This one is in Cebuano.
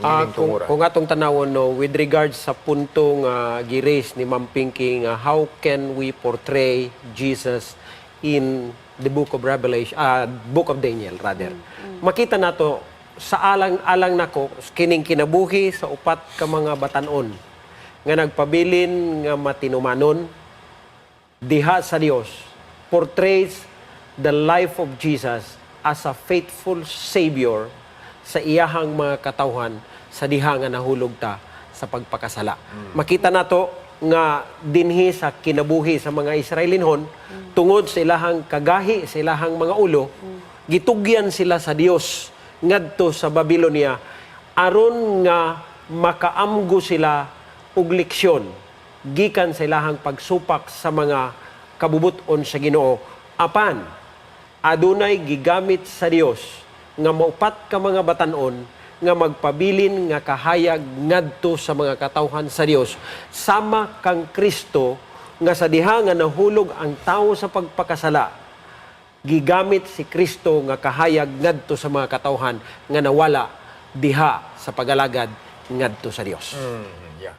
Kining Kung, tungura. kung atong tanawon, no, with regards sa punto nga gi-raise ni Ma'am Pinky nga how can we portray Jesus in the Book of Revelation, Book of Daniel rather. Makita nato sa alang-alang nako kining kinabuhi sa upat ka mga batanon nga nagpabilin nga matinumanon diha sa Dios portrays the life of Jesus as a faithful Savior sa iyahang mga katawhan sa diha nga nahulog ta sa pagpakasala. Makita nato nga dinhi sa kinabuhi sa mga Israelinhon, tungod sa ilahang kagahi sa ilahang mga ulo, gitugyan sila sa Dios ngadto sa Babylonia aron nga makaamgo sila og leksyon gikan sa ilahang pagsupak sa mga kabubuton sa Ginoo. Apan adunay gigamit sa Dios nga maupat ka mga batanon nga magpabilin nga kahayag ngadto sa mga katawhan sa Dios, sama kang Kristo nga sa diha nga nahulog ang tawo sa pagpakasala, gigamit si Kristo nga kahayag ngadto sa mga katawhan nga nawala diha sa pagalagad ngadto sa Dios. Yeah.